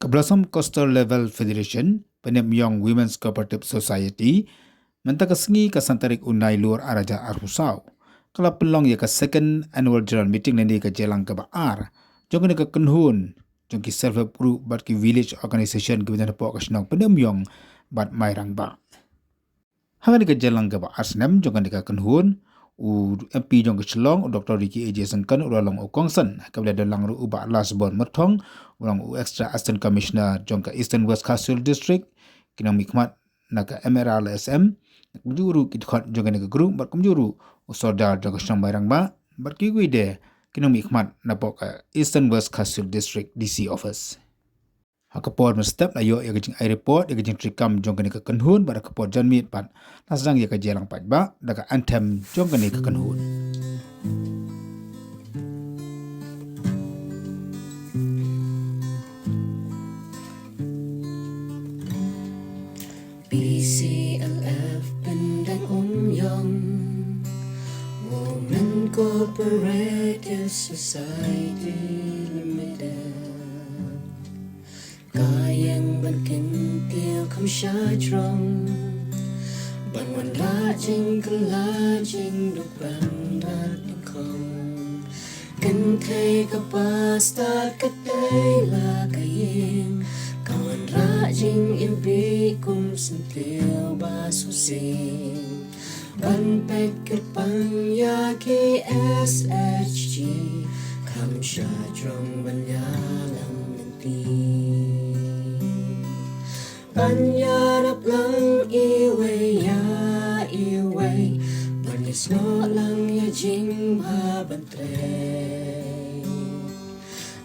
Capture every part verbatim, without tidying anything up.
Ka Blossom Coastal Level Federation, Pynemyong Women's Cooperative Society, mynta ka sngi ka san tarik u Nailur ar hajar arphew saw, ka la pynlong ïa ka second annual general meeting lane ka jingïalang kaba ar jong kane ka kynhun jong ki self help group bad ki village organization kiba don hapoh ka shnong Pynemyong bad Mairang Bah. Ha kane ka jingïalang kaba ar snem jong kane ka kynhun, u M P jong ka Shillong, u Doctor Ricky A J Syngkon, u la long u kongsan, ha kaba la don lang ruh u Bah Lasbon Myrthong, u long u Extra Assistant Commissioner jong ka Eastern West Khasi Hills District, ki nongmihkhmat na ka M R L S M, kumjuh ruh ki dkhot jong kane ka group, bad kumjuh ruh u Sordar jong ka shnong Mairang Bah, bad kiwei de ki nongmihkhmat napoh ka Eastern West Khasi Hills District D C Office. Ha ka por mynstep la ïoh ïa ka jingai report ïa ka jingtrei kam jong kane ka kynhun, bad ha ka por janmiet pat la sdang ïa ka jingïalang paidbah da ka anthem jong kane ka kynhun. P C L F Pyndengumiong Women Cooperative Society Limited. Ka ïeng ban kyntiew kham shajrong, ban wanrah jingkylla jingduk ban da nyngkong. Kynthei kaba stad katei la ka ïing, ka wanrah jingiwbih kum syntiew ba shisien. Ban peit kyrpang ïa ki S H G, kham shajrong ban ïalam lynti. Ban ïarap lang iwei ïa iwei, ban ïasnoh lang ïa jingbha ban trei.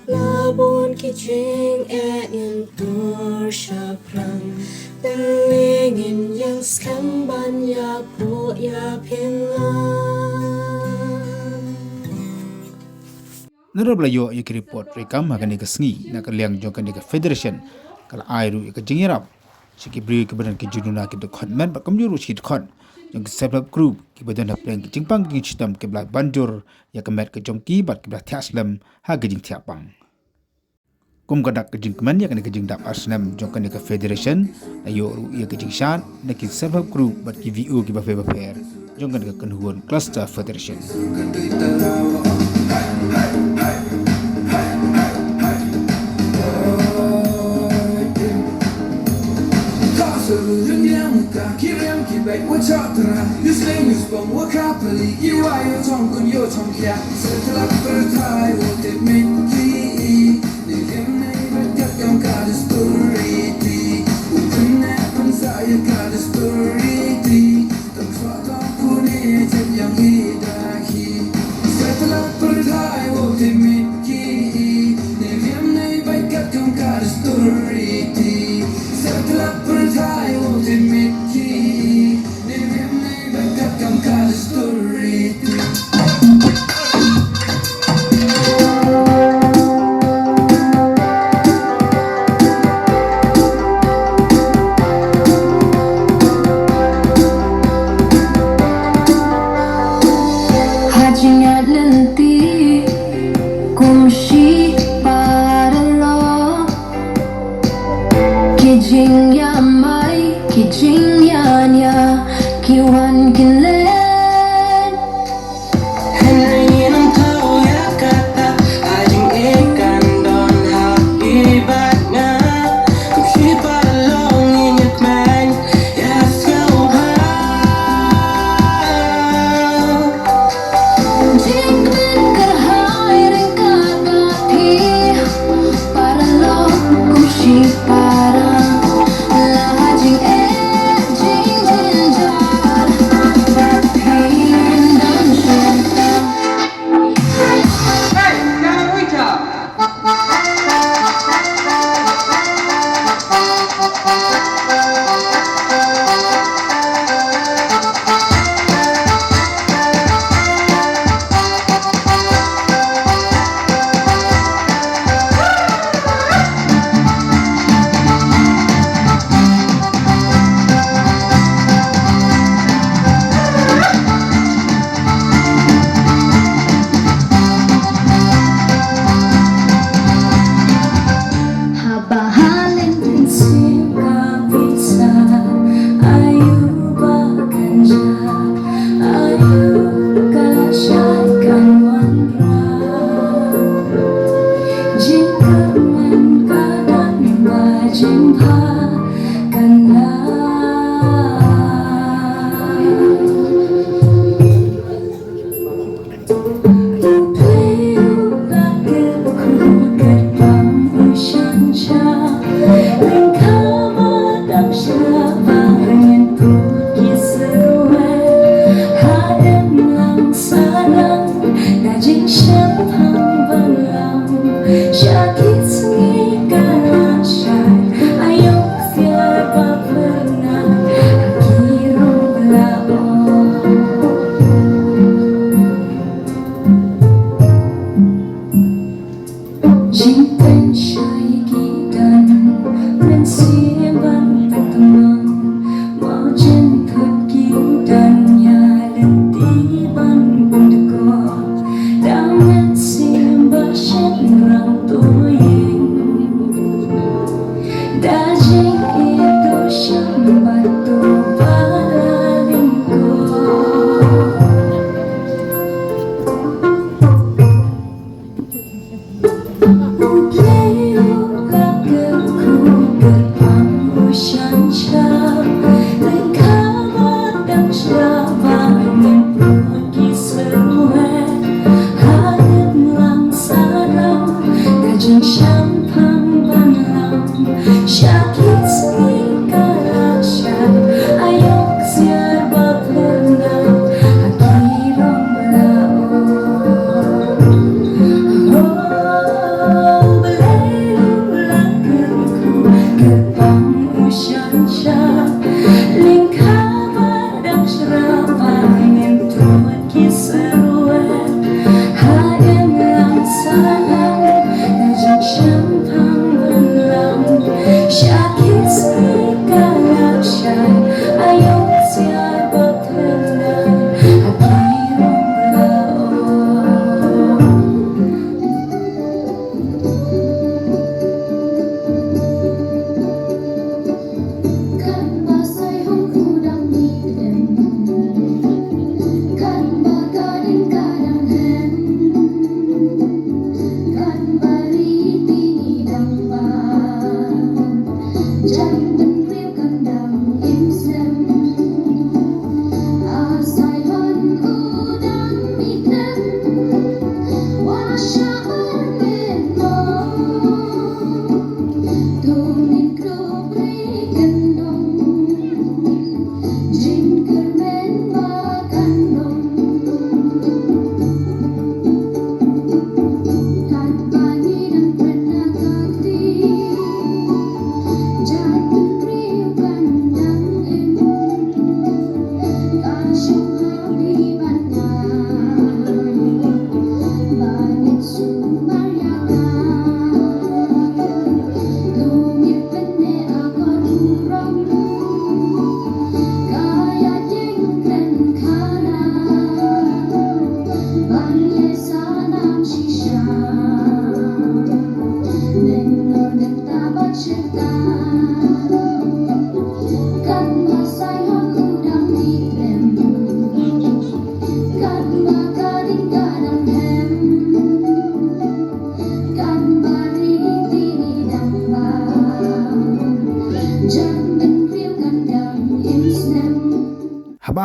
La bun ki jingeh ngin tur shaphrang, tang ngin ïeng skhem ban ïapuh ïaphieng lang. Nalor ba la ïoh ïa ki report trei kam ha kane ka sngi, na ka liang jong kane ka federation ka la ai ruh ïa ka jingïarap sha ki briew kiba don ki jingduna, ki dkhot met, bad kumjuh ruh sha ki dkhot jong ki self help group kiba don hapdeng ki jingpang ki jingshitom, kiba la ban jur ïa ka met ka jong ki bad kiba la thiah slem ha ka jingthiah pang. Kum ka dak ka jingkmen ïa kane ka jingdap ar snem jong kane ka federation, la ïoh ruh ïa ka jingshad na ki self help group bad ki V O kiba pher bapher jong kane ka kynhun cluster federation.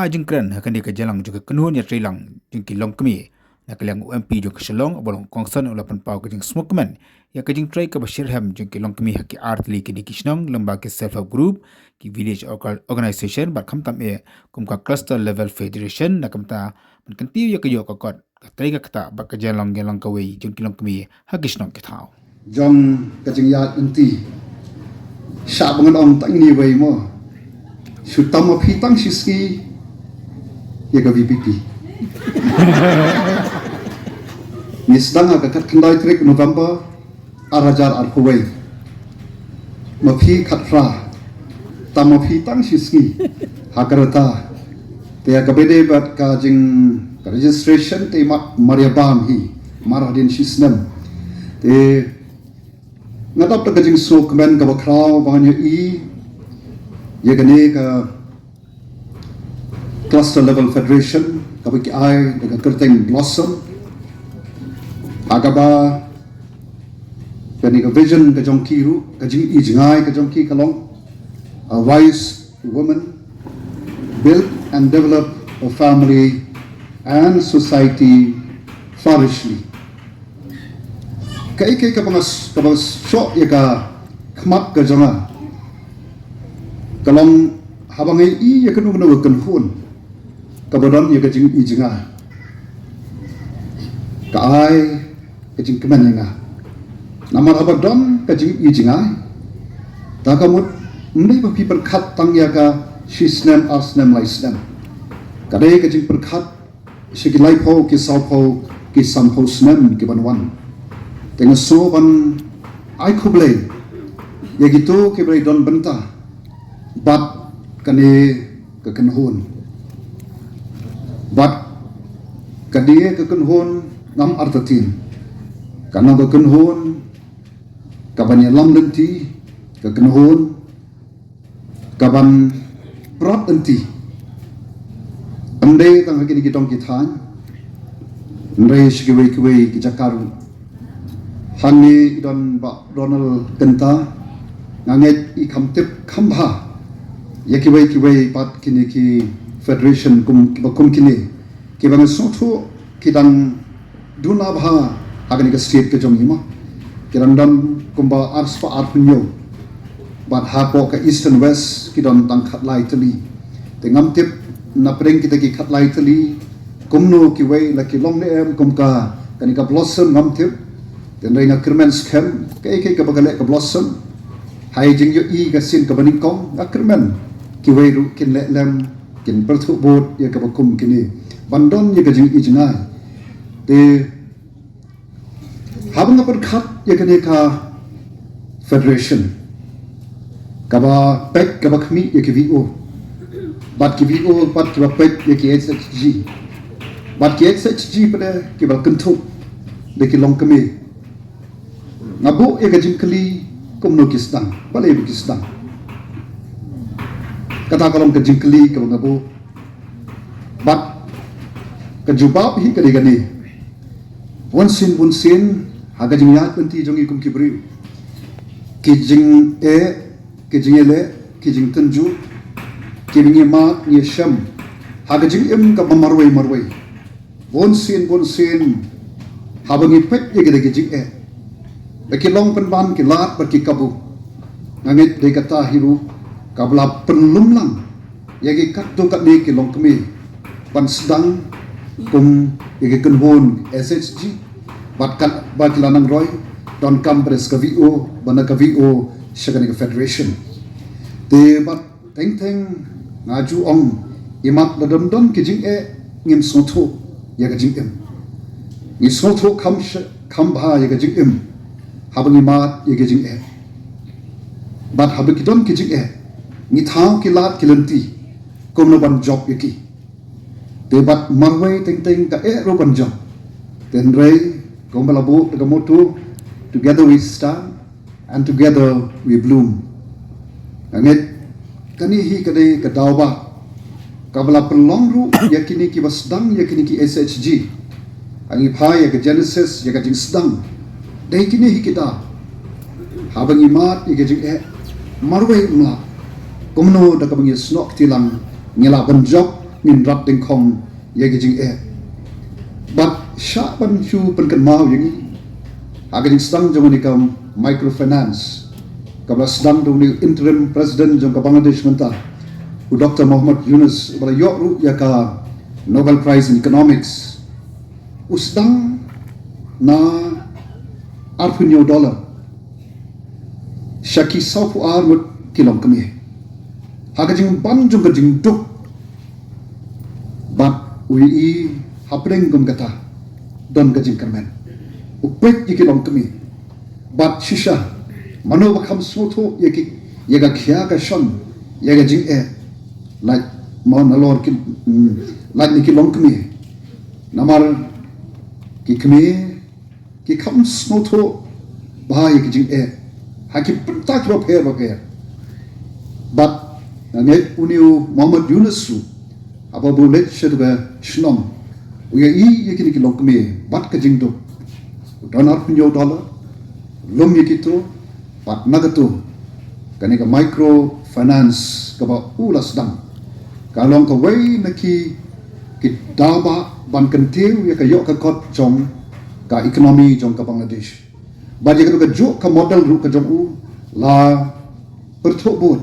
Ha jingkren ha kane ka jingïalang jong ka kynhun ïatreilang jong ki longkmie, na ka liang u M P jong ka Shillong, u Bah Longkongsan, u la pynpaw ka jingsngewkmen ïa ka jingtrei kaba shitrhem jong ki longkmie ha ki artylli ki dei ki shnong lyngba ki self help group, ki village orga-, organization bad khamtam eh kum ka cluster level federation, na ka bynta ban kyntiew ïa ka ïoh ka kot, ka trei ka ktah bad ka jingïalang ïalang kawei jong ki longkmie ha ki shnong ki thaw. Jong ka jingïaid lynti, shah ba ngan ong tang ine iwei mo, shu tam ma phi tang shi sngi ïa ka V P P. Ngi sdang ha ka khatkhyndai tarik November ar hajar arphew wei. Ma phi khatphra, tam ma phi tang shi sngi ha ka rta. Te ïa kaba dei bad ka jing, ka registration te ma, mar ïa bam hi, mar hadien shi snem. Te nga dap da ka jingsngewkmen kaba khraw ba ngan ïohi ïa kane ka cluster level federation kaba ki ai da ka kyrteng Blossom, ha kaba kane ka vision ka jong ki ruh, ka jingi jngai ka jong ki ka long, a wise woman, build and develop a family and society flourishly. Kaei kaei kaba nga s-, kaba shoh ïa ka khmat ka jong nga ka long haba nga ïohi ïa kano kano ka kynhun kaba don ïa ka jingi jngai, ka ai ka jingkmen ïa nga. Namar haba don ka jingi jngai, ta ka mut ym dei ba phi pyrkhat tang ïa ka shi snem, ar snem, lai snem. Ka dei ka jingpyrkhat sha ki laiphew, ki sawphew, ki sanphew snem ki ban wan. Te nga sngew ban ai khublei ïa kito kiba la don bynta bad kane ka kynhun. Bad kane ka kynhun ngam artatien, ka long ka kynhun kaban ïalam lynti, ka kynhun kaban prot lynti. Ym dei tang ha kine ki dong ki thaiñ, hynrei sha kiwei kiwei ki jaka ruh. Hangne i don Bah Ronald Kynta, nga ngeit i kham tip kham bha ïa kiwei kiwei pat kine ki federation kum, kiba kum kine, kiba nga sngewthuh ki dang duna bha ha kane ka state ka jong i mo. Ki dang don kumba arspah arphew hynñiew. Bad hapoh ka East and West ki don tang khatlai tylli. Te ngam tip na pdeng kita ki khatlai tylli kumno kiwei la ki long ne em kum ka, kane ka Blossom ngam tip. Te hynrei nga kyrmen skhem kaei kaei kaba ka leh ka Blossom, ha i jingïohi ka sien kaba nyngkong, nga kyrmen kiwei ruh kin leh lem, kin pyrthuh bud ïa kaba kum kine ban don ïa ka jingi jngai. Te haba nga pyrkhat ïa kane ka federation, kaba peit kaba khmih ïa ki V O, bad ki V O bad kiba peit ïa ki S H G, bad ki S H G pat kiba kynthup da ki longkmie, nga buh ïa ka jingkylli kumno ki sdang, balei ba ki sdang. Kata ka long ka jingkylli kaba nga buh. Bad ka jubab hi ka dei kane. Bunsien bunsien ha ka jingïaid lynti jong i kum ki briew, ki jingeh, ki jingïaleh, ki jingtynjuh, kiba ngi mad ngi shem ha ka jingim kaba marwei marwei. Bunsien bunsien haba ngi peit ïa kita ki jingeh, ba ki long pynban ki lad bad ki kabu, nga ngeit dei kata hi ruh kaba la pynlum lang ïa ki katto katne ki longkmie ban sdang kum ïa ki kynhun S H G. Bad katba ki la nang roi, donkam ba dei sa ka V O, bad na ka V O sha kane ka federation. Te bad teng teng nga ju ong, imat lada ym don ki jingeh ngim sngewthuh ïa ka jingim. Ngi sngewthuh kham sh-, kham bha ïa ka jingim haba ngi mad ïa ka jingeh. Bad haba ki don ki jingeh, ngi thaw ki lad ki lynti kumno ban jop ïa ki. Te bad marwei teng teng ka eh ruh ban jop. Te hynrei kumba la buh da ka motto, "Together we stand and together we bloom." Nga ngeit kane hi ka dei ka daw ba kaba la pynlong ruh ïa kine kiba sdang ïa kine ki S H G. Ha ngi phai ïa ka genesis ïa ka jingsdang, dei kine hi ki daw. Haba ngi mad ïa ka jingeh marwei ym lah, kumno da kaba ngi snoh kti lang ngi lah ban jop ngin rat dyngkhong ïa ki jingeh. Bad shah ban shu pynkynmaw ïa ngi ha ka jingsdang jong kane ka microfinance kaba la sdang da une u interim president jong ka Bangladesh mynta, u Doctor Muhammad Yunus, uba la ïoh ruh ïa ka Nobel Prize in Economics, u sdang na arphew hynñiew dollar sha ki sawphew ar ngut ki longkmie ha ka jingban jong ka jingduk. Bad u ïohi hapdeng kum kata don ka jingkyrmen. U peit ïa ki longkmie bad shisha, mano ba kham sngewthuh ïa ki, ïa ka khia ka shon, ïa ka jingeh, lait mo nalor ki, mm, lait na ki longkmie. Namar ki kmie ki kham sngewthuh bha ïa ki jingeh ha ki bynta kiba pher bapher. Bad nga ngeit une u Muhammad Yunus ruh, haba u leit sha kata ka shnong, u ïohi ïa kine ki longkmie bad ka jingduk. U don arphew hynñiew dollar, u lum ïa kito, bad na kato, kane ka microfinance kaba u la sdang ka long kawei na ki, ki daw ba ban kyntiew ïa ka ïoh ka kot jong ka economy jong ka Bangladesh. Bad ïa kata ka juh ka model ruh ka jong u la pyrthuh bud,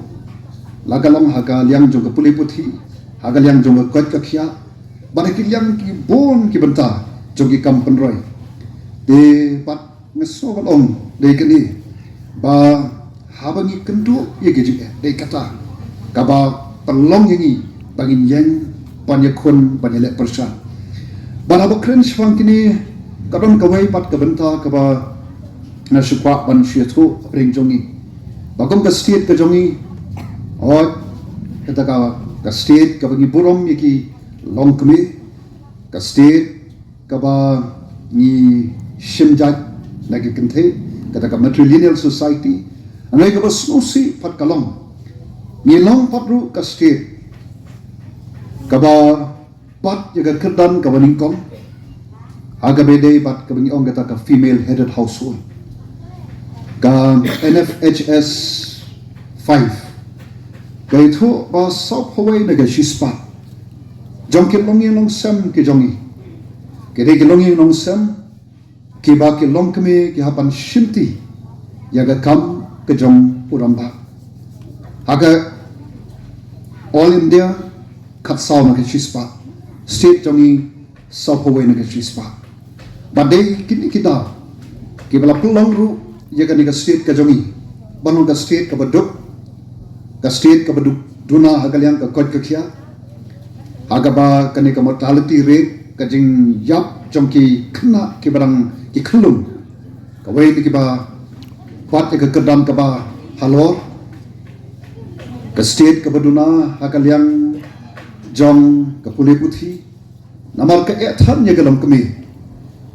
la ka long ha ka liang jong ka pule puthi, ha ka liang jong ka koit ka khiah, bad ha ki liang ki bun ki bynta jong ki kam pynroi. Te bad nga sngew ban ong dei kane, ba haba ngi kynduh ïa ki jingeh, dei kata kaba pynlong ïa ngi ba ngin ïeng ban ïakhun, ban ïaleh pyrshah. Bad haba kren shaphang kine, ka don kawei pat ka bynta kaba nga shu kwah ban shu ïathuh hapdeng jong ngi, ba kum ka state ka jong ngi, hooid, kata ka, ka state kaba ngi burom ïa ki longkmie, ka state kaba ngi shim jait na ki kynthei, kata ka matrilineal society, hynrei kaba sngewsih pat ka long, ngi long pat ruh ka state kaba bat ïa ka kyrdan kaba nyngkong ha kaba ïadei bad kaba ngi ong kata ka female headed household, ka N F H S five. Ka ïathuh ba sawphew wei na ka shispah jong ki longïing longsem ki jong ngi, ki dei ki longïing longsem kiba ki longkmie ki hap ban shimti ïa ka kam ka jong u rangbah. Ha ka All India, khatsaw na ka shispah, state jong ngi, sawphew wei na ka shispah. Bad dei kine ki daw kiba la pynlong ruh ïa kane ka state ka jong ngi ban long ka state kaba duk, ka state kaba duk duna ha ka liang ka koit ka khiah, ha kaba kane ka mortality rate, ka jingïap jong ki khynnah kiba dang ki khyllung, kawei na kiba bat ïa ka kyrdan kaba halor, ka state kaba duna ha ka liang jong ka pule puthi. Namar ka eh than ïa ka longkmie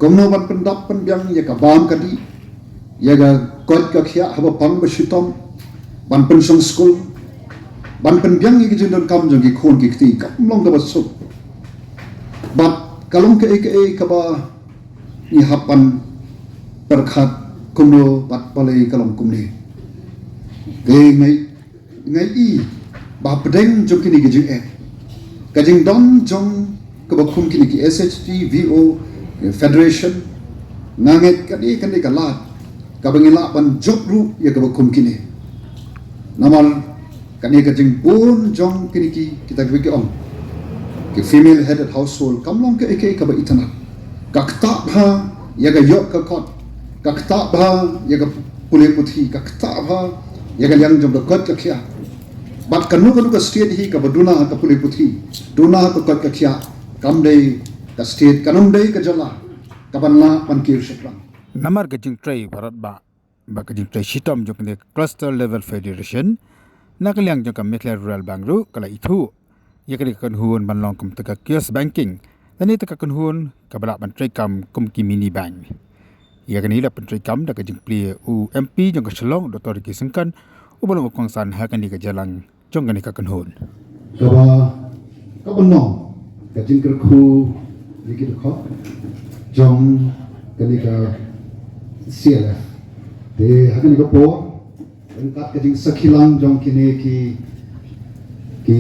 kumno ban pyndap pynbiang ïa ka bam ka dih, ïa ka koit ka khiah haba pang ba shitom, ban pynshong skul, ban pynbiang ïa ka jingdonkam jong ki khun ki kti, kam long kaba suk. Bad ka long kaei kaei kaba ngi hap ban pyrkhat kumno bad balei ka long kumne. Te ngi, ngi i ba hapdeng jong kine ki jingeh, ka jingdon jong kaba kum kine ki S H G, V O, federation, nga ngeit ka dei, ka dei ka lad kaba ngi lah ban jop ruh ïa kaba kum kine. Namar kane ka jingbun jong kine ki, kita kiba ki ong ki female headed household, kam long kaei kaei kaba itynnad. Ka ktah bha ïa ka ïoh ka kot, ka ktah bha ïa ka pule puthi, ka ktah bha ïa ka liang jong ka koit ka khiah. Bad kano kano ka state hi kaba duna ha ka pule puthi, duna ha ka koit ka khiah, kam dei ka state, kan ym dei ka jylla kaban lah ban kiew shaphrang. Namar ka jingtrei baroh ba, ba ka jingtrei shitom jong kane ka Cluster Level Federation na ka liang jong ka Meghalaya Rural Bank ruh ka la ithuh ïa kane ka kynhun ban long kum kata ka kiosk banking, lane kata ka kynhun kaba lah ban treikam kum ki mini bank. Ïa kane la pyntreikam da ka jingplie u M P jong ka Shillong, Doctor Ricky Syngkon, uba long u kongsan ha kane ka jingïalang jong kane ka kynhun. Kaba, kaba long ka jingkyrkhu ïa ki dkhot jong kane ka C L F. Te ha kane ka por, ryngkat ka jingsakhi lang jong kine ki, ki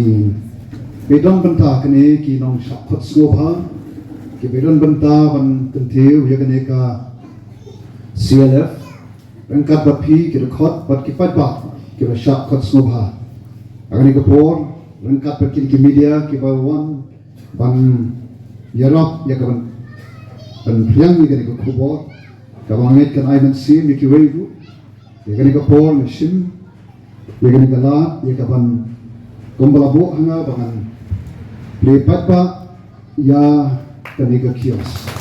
Ba don bynta kine ki nongshah khot sngewbha, ki ba don bynta ban kyntiew ïa kane ka C L F, ryngkat bad phi ki dkhot bad ki paidbah ki ba shah khot sngewbha. Ha kane ka por, ryngkat bad kine ki media ki ba wan ban ïarap ïa ka ban, ban pdiang ïa kane ka khubor, ka ba ngeit kan ai mynsiem ïa kiwei ruh. Ïa kane ka por nga shim ïa kane ka lad ïa ka ban, kumba la buh ha nga ba ngan plie paidbah ïa kane ka kiosk.